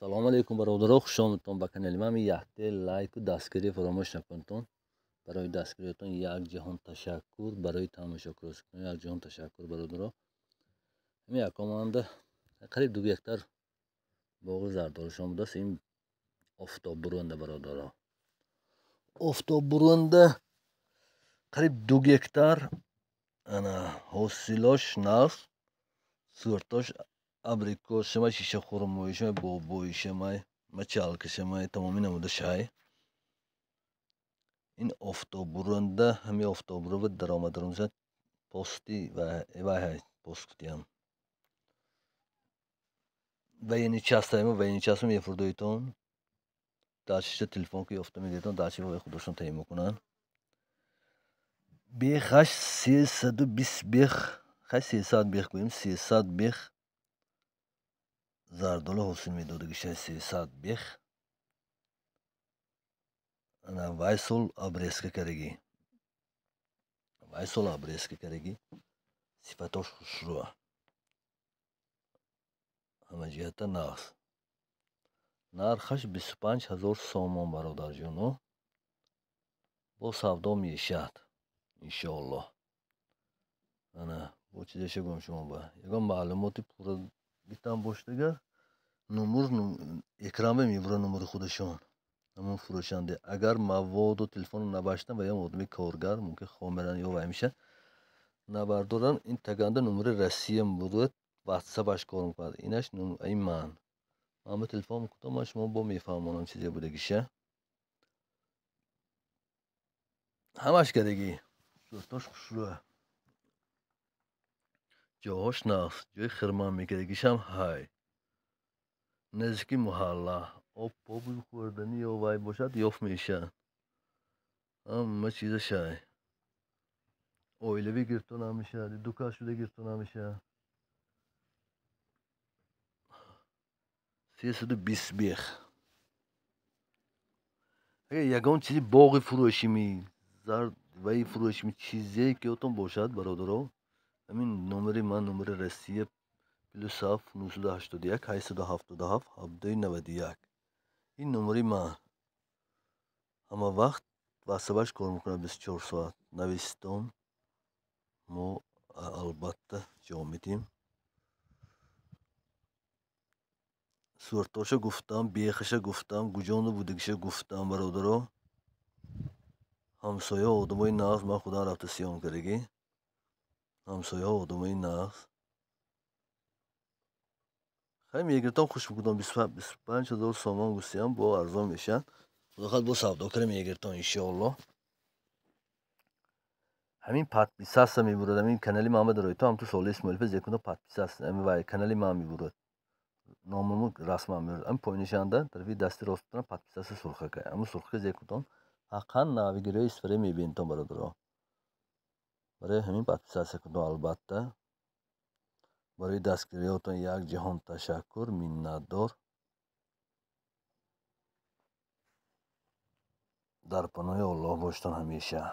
Салом алейкум бародаро, хуш омадтон ба канали ман. Якте лайку дастгирӣ фаромӯш накунтон. Барои дастгириятон як ҷаҳон ташаккур, барои тамошокунон як ҷаҳон ташаккур бародаро. Ҳамин якоманда қариб 2 гектар боғи зардолушон будааст. Ин офтоббурунда бародаро. Офтоббурунда қариб 2 гектар ана ҳосилош нағз, сӯртош абрикос шамай, шиша хурмои шамай, бобои шамай, мачалка шамай, тамоми намуда шай. Ин офтоббурунда, ҳамин офтоббурунда даромадарунза пости ва вай пост кутиям. Военный частаемо военный часто мефурдоитон. Дальше телефон ки ёфта медиҳтон, дальше вай худошон таъин мекунанд. Бехаш 320 бех, хай 300 бех гӯем, 300 бех зардолу ҳосил медодагиша, 300 бех. Ана вай сол обрезка карагӣ. Вай сол обрезка карагӣ. Сифатош хушрӯ. Ҳама ҷиҳата нағз. Нархаш 25 000 сомон бародарҷоно. Бо савдо мешавад иншоаллоҳ. Ана бо чизеша гӯям шумо ба. Ягон маълумоти пурра гитам бошад агар номур экран мебура номури худашон. Ҳамон фурӯшанде. Агар маводу телефону набаштан ва ё одами коргар мумкин хомеран ё вай меша набардоран, ин таганда номури Россия мебурад, ватсапаш кор мекунад. Инаш ин ман. Ман ба телефон мекунам, ман шумо бо мефаҳмонам чизе будагиша. Ҳамаш кардагӣ. Сӯртош хушрӯ. Ҷоҳош нағз, ҷои хирман мекардагишам ҳай. Наздики муҳалла, об поби хӯрданӣ ё вай бошад, ёфт мешавад. Ҳама чиза шай. Оилавӣ гирифто намешавад, ду кас шуда гирифто намешавад. 320 бех. Агар ягон чизи боғи фурӯшимӣ, зард ваи фурӯшимӣ чизе ки ёдтон бошад бародаро, ҳамин номери ман, номери Россия +7 981 877 791. Ин номери ман. Ҳама вақт ватсапаш кор мекунад 24 соат. Нависитон, мо албатта ҷавоб медиҳем. Суртоша гуфтам, бехаша гуфтам, гуҷону будагиша гуфтам бародаро. Ҳамсоя одамои нағз, ман худам рафта сиём кардагӣ. Ҳамсоя одамои нағз. Хай мегиртам, хуш мекунам, 25 000 сомон гусиям, бо арзон мешавад. Худо хоҳад бо савдо кара мегиртон иншоаллоҳ. Ҳамин подписаться мебурад, ҳамин канали ман дароитон, ҳамту Соли Исмоилов зекуно подписаться, ҳамин вай канали ман мебурад. Номаму расман мебурад. Ҳамин поинишанда тарафи дасти росттона подписаться сурхака. Ҳамин сурхака зекутон ҳаққан навигириҳои истифода мебинедтон бародаро. Барои ҳамин подписаться кунед албатта. Барои дастгириҳоятон як ҷаҳон ташаккур, миннатдор. Дар паноҳи Аллоҳ бошедон ҳамеша.